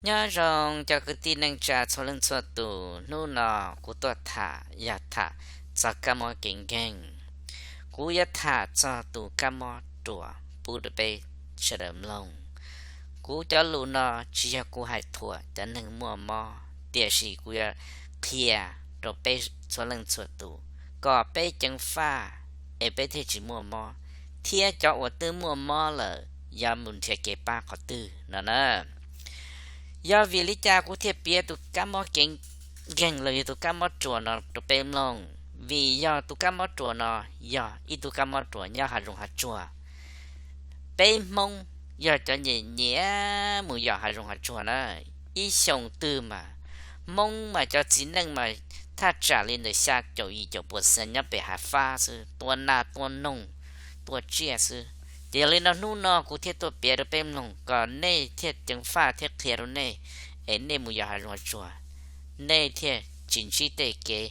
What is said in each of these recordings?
Nyob zoo cov kwv tij neej tsa txhua leej txhua tus, hnub no kuv tuaj tham yog tham txog kab mob kev nkeeg. Kuv yuav tham txog tus kab mob ruas pub rau peb sawv daws mloog. Kuv cov lus no tsis yog kuv hais thuam cov neeg muaj mob, tiam sis kuv yuav qhia rau peb txhua leej txhua tus kom peb ceev faj es peb thiaj tsis muaj mob, thiab cov uas twb muaj mob lawm yuav mus nrhiav kev pab qhov twg no na. Yog vim li cas kuv thiaj piav tus kab mob kev nkeeg los yog tus kab mob ruas no rau peb mloog? Vim yog tus kab mob ruas no yog ib tug kab mob ruas nyob hav zoov hav tsuag. Peb Hmoob yog cov nyiam nyiam mus yos hav zoov hav tsuag na. Ib xyoos twg mas Hmoob mas cov txiv neej mas thaj tsam li ntawm xya caum yim caum percent nyob pem hav fab xwb, tua nas tua noog, tua tsiaj xwb. Ces yog li no hnub no kuv thiaj tuaj piav rau peb mloog kom nej thiaj ceev faj thiab qhia rau nej, es nej mus yos hav zoov hav tsuag, nej thiaj tsis ntsib tej kev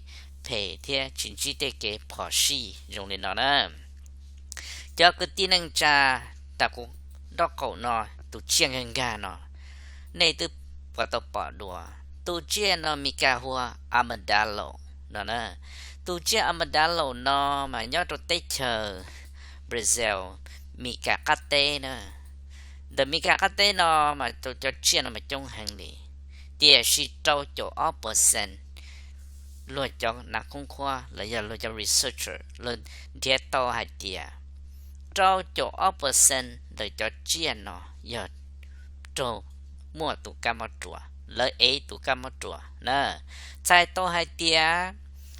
phem thiab tsis ntsib tej kev phom sij zoo li no na. Cov kwv tij neej tsa, tas kuv nraub qaum no, tus tsiaj nkag nkag no, nej twb puas tau pom dua? Tus tsiaj no Mis Kas hu ua armadillo no na. Tus tsiaj armadillo no mas nyob rau teb chaws Brazil, Mis Kas qab teb na. Ntawm Mis Kas qab teb no mas cov tsiaj no mas coob heev li, tiam sis rau caum ob percent luag cov nav khoob khuab los yog luag cov researcher lawv nrhiav tau hais tias rau caum ob percent ntawm cov tsiaj no yog raug muaj tus kab mob ruas, lawv ev tus kab mob ruas na. Txhais tau hais tias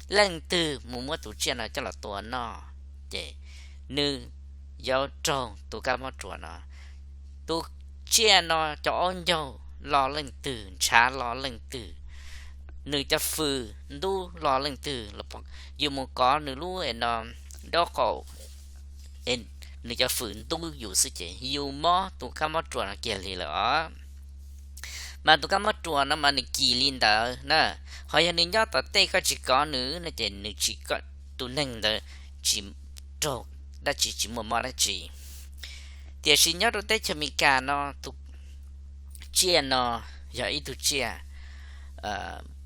leej twg mus muab tus tsiaj no coj los tua noj, ces nws yuav raug tus kab mob ruas no. Tus tsiaj no cov aub ncaug lo leej twg, ntshav lo leej twg, nws cov fws ntub lo leej twg, yus mus kov nws lub no nraub qaum, nws cov fws ntub yus xwb ces yus mob tus kab mob ruas no kiag li lawm os. Mas tus kab mob ruas no mas nws kis li ntawd na, ho yog nws nyob tom tej koj tsis kov nws no ces nws tsis, tus neeg ntawd tsis raug dab tsi, tsis muaj mob dab tsi. Tiam sis nyob rau teb chaws Amelikas no, tus tsiaj no yog ib tug tsiaj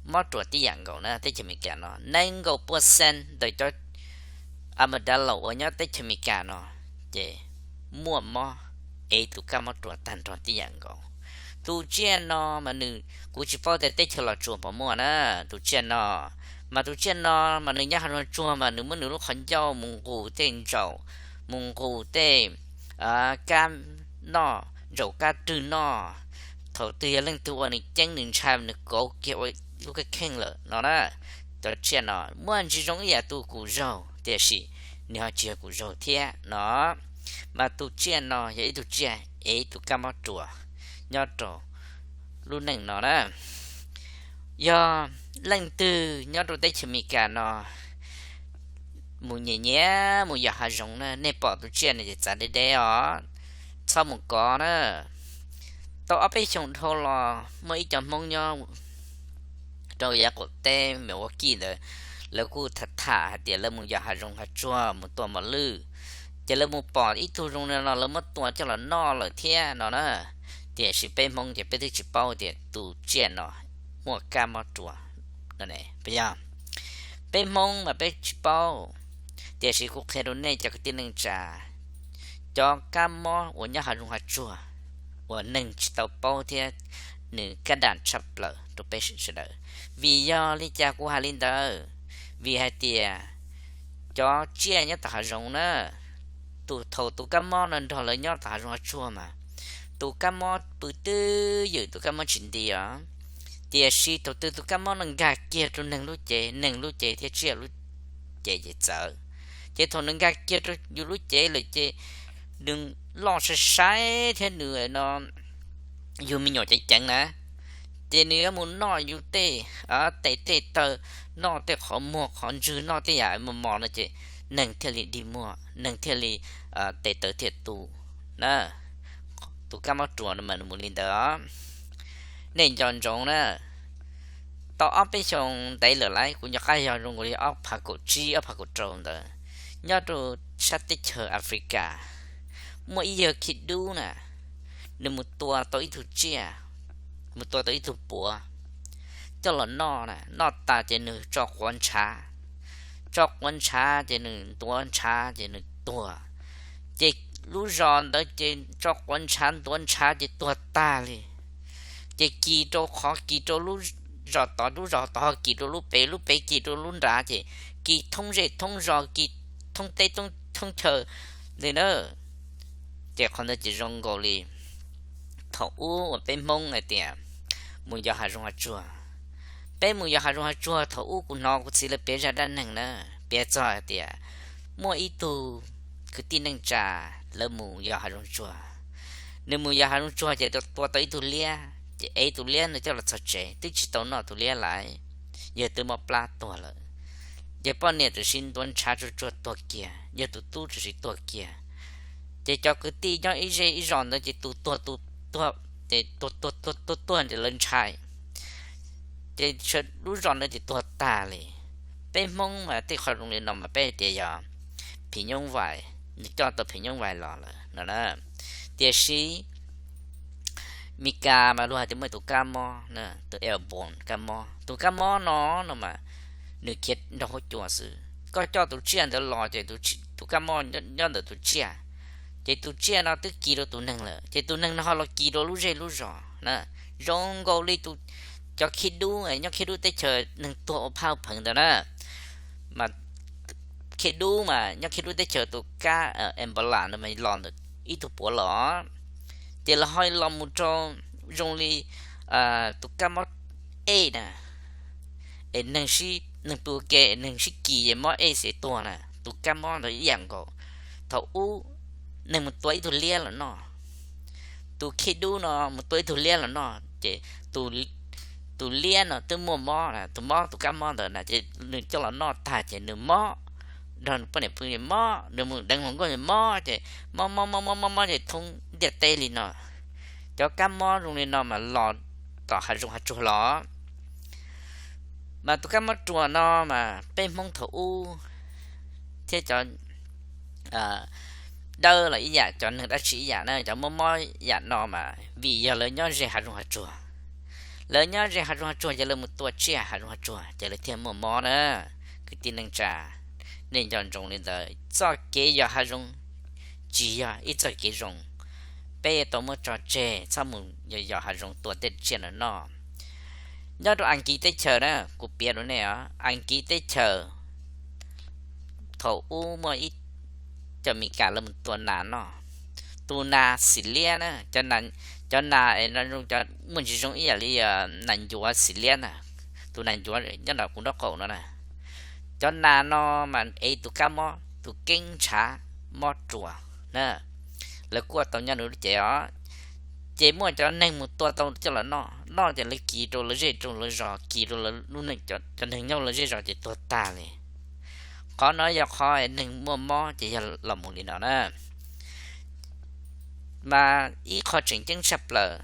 mob ruas tib yam nkaus na. Teb chaws Amelikas no nees nkaum percent ntawm cov armadillo uas nyob teb chaws Amelikas no ces muaj mob, ev tus kab mob ruas tag nrho tib yam nkaus. Tus tsiaj no mas nws, kuv tsis paub tias teb chaws Los Tsuas puas muaj na. Tus tsiaj no, mas tus tsiaj no mas nws nyob hav zoov tsuag mas nws muab nws lub qhov ncauj mus nqus tej ntsaum, mus nqus tej kab noj, ntsaum kab rwg noj. Thaum twg yog leej twg ua nws ceeb nws ntshai nws kauv kiag ua lub kheej lawm no na. Cov tsiaj no muaj ntsis zoo ib yam tus kum zaug tiam sis nws ho tsis yog kum zaug thiab no. Mas tus tsiaj no yog ib tug tsiaj ev tus kab mob ruas nyob rau lub neej no na. Yog leej twg nyob rau teb chaws Amelikas no mus nyiam nyiam mus yos hav zoov na, nej pom tus tsiaj no ces txav deb deb os, txhob mus kov na. Tau ob peb xyoos dhau los muaj ib co Hmoob nyob rau yav qaum teb Milwaukee ntawd, lawv kuj tham tham hais tias lawv mus yos hav zoov hav tsuag mus tua mos lwj, ces lawv mus pom ib tug zoo li no lawv muab tua coj los noj lawm thiab no na. Tiam sis peb Hmoob ces peb twb tsis paub tias tus tsiaj no muaj kab mob ruas no ne. Yog peb Hmoob mas peb tsis paub, tiam sis kuv qhia rau nej cov kwv tij neej tsa, cov kab mob uas nyob hav zoov hav tsuag uas neeg tsis tau paub thiab nws kab dam tshaj plaws rau peb sawv daws. Vim yog li cas kuv hais li ntawd? Vim hais tias cov tsiaj nyob tom hav zoov na, tus thaum tus kab mob no nrog lawv nyob tom hav zoov hav tsuag mas tus kab mob pw twj ywm, tus kab mob tsis nti os. Tiam sis thaum twg tus kab mob no nkag kiag rau neeg lub cev, neeg lub cev thiab tsiaj lub cev ces txawv. Ces thaum nws nkag kiag rau yus lub cev lawm ces nws loj sai sai thiab nws no yug me nyuam ceev ceev na, ces nws yuav mus noj yus tej tes tej taw, noj tej qhov muag qhov ntswg, noj tej yam mos mos no ces neeg thiaj li dig muag, neeg thiaj li tes taw thiaj tu na. Tus kab mob ruas no mas nws mus li ntawd os. Nej nco ntsoov na, tau ob peb xyoos ntev lawm lauj, kuv nco qab yog zoo nkaus li ob phav kaum tsib ob phav kaum rau ntawd, nyob rau sab teb chaws Africa, muaj ib yawg khib dub na, nws mus tua tau ib tug tsiaj mus tua tau ib tug puav coj los noj na, noj tas ces nws tso quav ntshav, tso quav ntshav ces nws ntuav ntshav ces nws tuag. Ces lub zos ntawd ces tso quav ntshav ntuav ntshav ces tuag tag li. Ces kis rau qhov, kis rau lub zos tod, lub zos tod kis rau lub pem, lub pem kis rau lub nrad ces kis thoob zej thoob zos, kis thoob teb thoob chaw li na. Ces qhov ntawd ces zoo nkaus li thaum ub uas peb Hmoob hais tias mus yos hav zoov hav tsuag. Peb mus yos hav zoov hav tsuag, thaum ub kuv hnov kuv txiv lawv piav zaj dab neeg na, piav txog hais tias muaj ib tug kwv tij neej tsa, lawv mus yos hav zoov tsuag. Nws mus yos hav zoov tsuag ces tua tau ib tug liab, ces ev tus liab ntawd coj los txog tsev, twb tsis tau noj tus liab lawm, yawg twb mob plab tuag lawm. Ces poj niam tam sim ntuav ntshav tsuag tsuag tuag kiag, yawg tus tub tam sim tuag kiag. Ces cov kwv tij nyob ib zej ib zos ntawd ces tus tuag tus tuag, ces tuag tuag tuag tuag tuag ces lawv ntshai. Ces lub zos ntawd ces tuag tag li. Peb Hmoob mas tej qhov zoo li no mas peb tias yog phim nyuj vais, nws coj tau phim nyuj vais los lawm no na. Tiam sis Mes Kas mas luag hais tias muaj tus kab mob, tus airborne kab mob, tus kab mob no no mas nws khiav nrog huab cua xwb. Koj coj tus tsiaj ntawd los ces tus kab mob nyob ntawm tus tsiaj, ces tus tsiaj no twb kis rau tus neeg lawm ces tus neeg no ho los kis rau lub zej lub zos na. Zoo nkaus li tus, cov khib dub nyob khib dub teb chaws neeg tuag ua phaj pheev ntawd na, mas khib dub mas nyob khib dub teb chaws tus kab Ebola no mas los ntawm ib tug puav los, ces lawv ho los mus rau zoo li tus kab mob ej na, es neeg sib, neeg pw ua ke neeg sib kis ces mob ej xwb tuag na. Tus kab mob ntawd ib yam nkaus, thaum ub neeg mus tua ib tug liab los noj, tus khib dub no mus tua ib tug liab los noj ces tus liab no twb muaj mob na, tus mob, tus kab mob ntawd na ces nws coj los noj tag ces nws mob, nrog nws poj niam pw mob, nws mus deev hluas nkauj mob ces mob mob mob mob mob mob ces thoob ntiaj teb li no. Cov kab mob zoo li no mas los tom hav zoov hav tsuag los. Mas tus kab mob ruas no mas peb Hmoob thaum ub thiab cov dawb los ib yam, cov neeg dab tsi ib yam na, cov mob mob yam no mas vim yog lawv nyob ze hav zoov hav tsuag. Lawv nyob ze hav zoov hav tsuag ces lawv mus tua tsiaj hav zoov hav tsuag ces lawv thiaj muaj mob na. Kwv tij neej tsa, nej nco ntsoov li ntawd, txoj kev yos hav zoov tsis yog ib txoj kev zoo. Peb yuav tau muab tso tseg, txhob mus yos yos hav zoov tua tej tsiaj no noj. Nyob rau Askiv teb chaws na, kuv piav rau nej os, Askiv teb chaws thaum ub muaj ib co Mes Kas lawv mus tua nas noj. Tus nas xim liab na, cov nas es no zoo, cov muaj ntsis zoo ib yam li nas ncuav xim liab na. Tus nas ncuav nyob nram kuv nraub qaum no na. Cov nas no mas ev tus kab mob, tus keeb ntshav mob ruas na, lawv kuaj tau nyob nws lub cev os. Ces muaj cov neeg mus tua tau coj los noj, noj ces lawv kis rau lawv zej rau lawv zos, kis rau lawv lub neej, cov neeg nyob lawv zej zos ces tuag tag li. Qhov no yog qhov neeg muaj mob ces yog los mus li no na. Mas ib qho tseem ceeb tshaj plaws,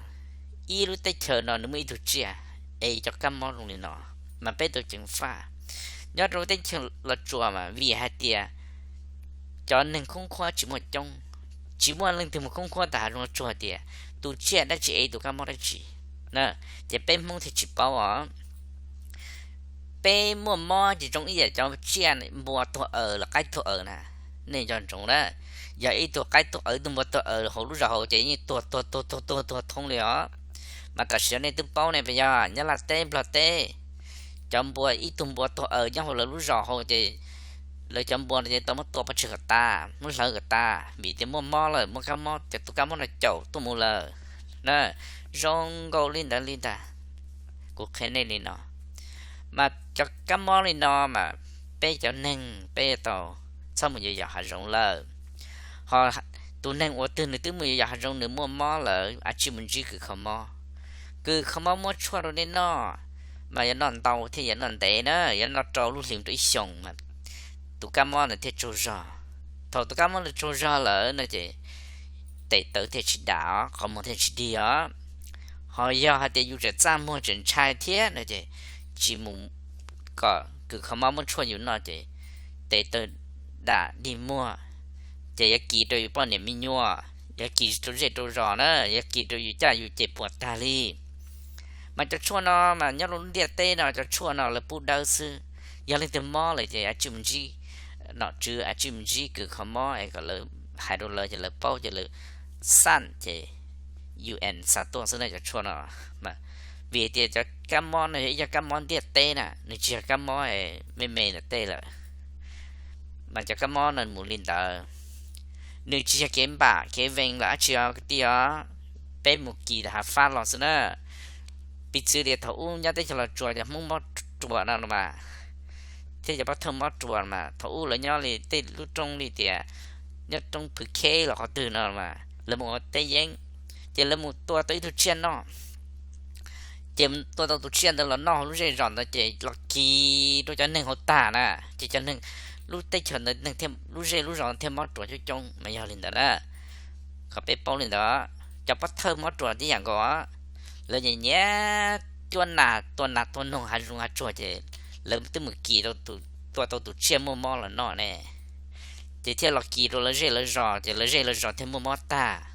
ib lub teb chaws no nws muaj ib tug tsiaj es cov kab mob zoo li no, mas peb tau ceev faj. Nyob rau lub teb chaws Los Tsuas mas vim hais tias cov neeg khoob khuab tsis muaj coob, tsis muaj leej twg mus khoob khuab tom hav zoov tsuag tias tus tsiaj dab tsi es tus kab mob dab tsi na, ces peb Hmoob thiaj tsis paub os. Peb muaj mob ces zoo ib yam cov tsiaj npua tuag aws los qaib tuag aws na. Nej nco ntsoov na, yog ib tug qaib tuag aws, ib tug npua tuag aws hauv lub zos hauv ces yeej tuag tuag tuag tuag tuag tuag thoob li os. Mas tam sim no nej twb paub ne, puas yog? Nyab Laj teb, Nplog teb, cov npua, ib tug npua tuag aws nyob hauv lawv lub zos hauv ces lawv cov npua no ces tau muab tua pov tseg kom tas, muab hlawv kom tas, vim tias muaj mob lawm, muaj kab mob, cov tus kab mob no caum tuaj mus lawm na. Zoo nkaus li ntawd li ntag. Kuv qhia nej li no, mas cov kab mob li no mas peb cov neeg peb yuav tau txhob mus yos yos hav zoov lawm. Ho tus neeg uas twg nws twb mus yos yos hav zoov nws muaj mob lawm, a, tsis mus ntsib kws kho mob. Kws kho mob muab tshuaj rau nej noj, mas yuav noj ntau thiab yuav noj ntev na, yuav noj rau lub hli rau ib xyoos mas tus kab mob ntawd thiaj tsaug zog. Thaum tus kab mob ntawd tsaug zog lawm no ces tes taw thiaj tsis dam os, qhov muag thiaj tsis dig os. Ho yog hais tias yus tseem txaj muag tseem ntshai thiab no ces tsis mus kom kws kho mob muab tshuaj yus noj ces tes taw dam dig muag, ces yuav kis rau yus poj niam me nyuam, yuav kis rau zej rau zos na, yuav kis rau yus caj yus ces puas tag li. Mas cov tshuaj no mas nyob rau lub ntiaj teb no cov tshuaj no lawv pub dawb xwb. Yog leej twg mob lawm ces a tsij mus ntsib nom tswv, a tsij mus ntsib kws kho mob es kom lawv hais rau lawv ces lawv paub ces lawv xaj ces U N xa tuaj xwb na cov tshuaj no. Vim tias cov kab mob no yog ib co kab mob ntiaj teb na, nws tsis yog kab mob me me ntawm tej lawm. Mas cov kab mob no mus li ntawd, nws tsis yog kev npam kev vees los dab tsi os kwv tij os. Peb mus kis hav fab los xwb na. Piv txwv tias thaum ub nyob teb chaws Los Tsuas cov Hmoob mob ruas no mas, thiab cov pov thawj mob ruas mas thaum ub lawv nyob li tej lub roob li tias nyob roob Phwv Kheb los qhov twg no mas lawv mus ua teb yeeb, ces lawv mus tua tau ib tug tsiaj noj. Ces tua tau tus tsiaj ntawd los noj hauv lub zej zos ntawd ces los kis rau cov neeg hauv tag na, ces cov neeg lub teb chaws ntawd lub zej lub zos thiaj mob ruas coob coob mas yog li ntawd na. Kom peb paub li ntawd, cov pov thawj mob ruas tib yam nkaus, lawv nyiam nyiam cuab nas tua nas tua noog hav zoov hav tsuag ces lawv twb mus kis, tua tau tus tsiaj muaj mob los noj ne, ces thiaj los kis rau lawv zej lawv zos ces lawv zej lawv zos thiaj muaj mob tag.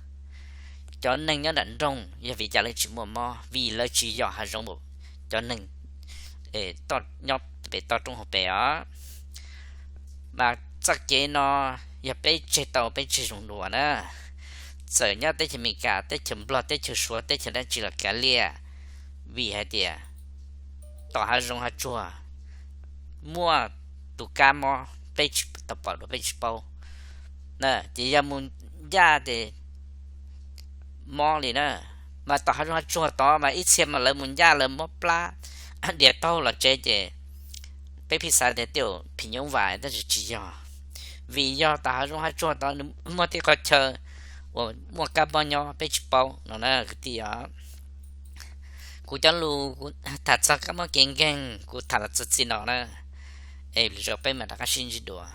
Cov neeg nyob nram nroog yog vim cas lawv tsis muaj mob? Vim lawv tsis yos hav zoov npaum cov neeg nyob pem toj roob hauv pes os. Mas txoj kev no yog peb tseg tau peb tseg zoo dua na. Txawm nyob teb chaws Amelikas, teb chaws Nplog, teb chaws Suav, teb chaws dab tsi los kav liam, vim hais tias tom hav zoov hav tsuag muaj tus kab mob peb tsis tau pom dua peb tsis paub. Ces yog mus ncaj ces mob li na. Mas tom hav zoov hav tsuag tod mas ib txhia mas lawv mus ncaj lawv mob plab dias taug los tsev ces peb pheej xav tias tej zaum phim nyuj vais tab sis tsis yog. Vim yog tom hav zoov hav tsuag tod nws muaj tej qhov chaw uas muaj kab mob nyob peb tsis paub no na kwv tij os. Kuv cov lus kuv tham txog kab mob kev nkeeg kuv tham los txog txij no na. Es lwm zaus peb mam rov qab sib ntsib dua.